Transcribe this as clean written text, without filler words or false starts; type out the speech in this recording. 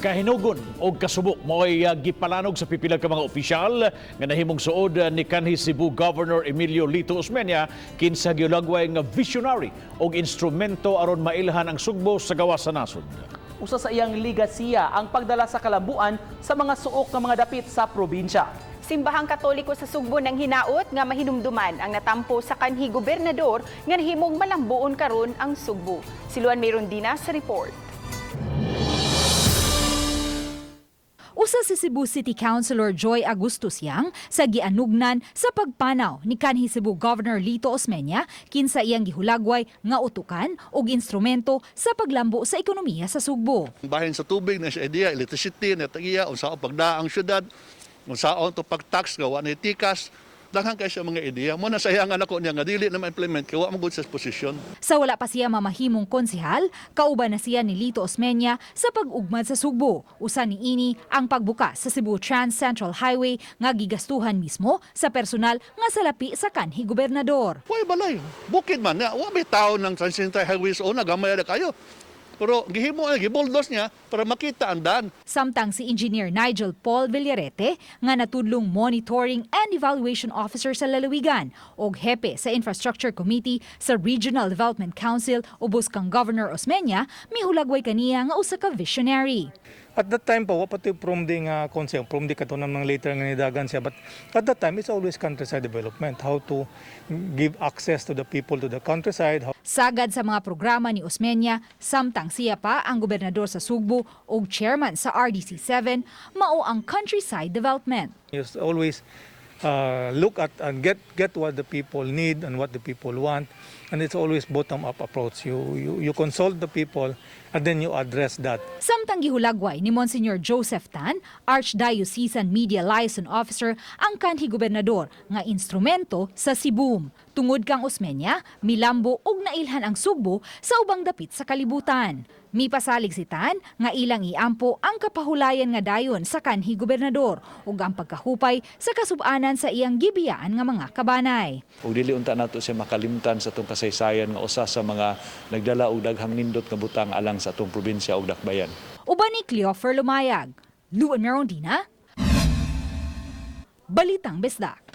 Kahinugon o kasubo mo'y gipalanog sa pipila ka mga opisyal nga nahimong suod ni kanhi Cebu Governor Emilio Lito Osmeña, kinsa gihulagway nga visionary og instrumento aron mailhan ang Sugbo sa gawas sa nasod. Usa sa iyang ligasiya ang pagdala sa kalambuan sa mga suok nga mga dapit sa probinsya. Simbahang Katoliko sa Sugbo nanghinaot nga mahinumduman ang natampo sa kanhi gobernador nga nahimong malambuon karon ang Sugbo. Si Luan Merondina sa report. Usa si Cebu City Councilor Joy Augustus Yang sa gianugnan sa pagpanaw ni kanhi Cebu Governor Lito Osmeña, kinsa iyang gihulagway nga utukan og instrumento sa paglambo sa ekonomiya sa Sugbo. Bahin sa tubig na siya idea, electricity na tagiya, unsaon pagdaa ang syudad, unsaon to pag-tax nga wa na tikas, daghan kay siya mga ideya. Mo na sayangan ako niya nga dili na ma-implement kay wa man gud sa posisyon. Sa wala pa siya mamahimong konsehal, kauban na siya ni Lito Osmeña sa pag-ugmad sa Sugbo. Usa ni ini ang pagbukas sa Cebu Trans Central Highway nga gigastuhan mismo sa personal nga salapi sa kanhi gobernador. Way balay, bukid man na, wa may tao ng Transcendental Highway sa una, gamay ra kayo. Pero gihimo ang gibuldos niya para makita ang daan. Samtang si Engineer Nigel Paul Villarete nga natudlong Monitoring and Evaluation Officer sa lalawigan og hepe sa Infrastructure Committee sa Regional Development Council ubos kang Governor Osmeña, mihulagway kaniya nga usa ka visionary. At that time pa, wa pa to'y PROMDE nga konseho. PROMDE kato nang later nga nidagan siya. But at that time, it's always countryside development. How to give access to the people to the countryside. How Sagad sa mga programa ni Osmeña, samtang siya pa ang gobernador sa Sugbo ug chairman sa RDC 7, mao ang countryside development. You always look at and get what the people need and what the people want. And it's always bottom-up approach. You consult the people and then you address that. Samtang gihulagway ni Monsignor Joseph Tan, Archdiocesan Media Liaison Officer, ang kanhi gobernador nga instrumento sa Cebu. Tungod kang Osmeña, milambo ug nailhan ang Sugbo sa ubang dapit sa kalibutan. Mipasalig si Tan nga ilang iampo ang kapahulayan nga dayon sa kanhi gobernador ug ang pagkahupay sa kasub-anan sa iyang gibiyaan nga mga kabanay. Ug dili unta nato siya makalimtan sa atong kasaysayan nga usa sa mga nagdala og daghang nindot nga butang alang sa atong probinsya ug dakbayan. Uban ni Cleofer Lumayag, Luan Merondina, Balitang Bisdak.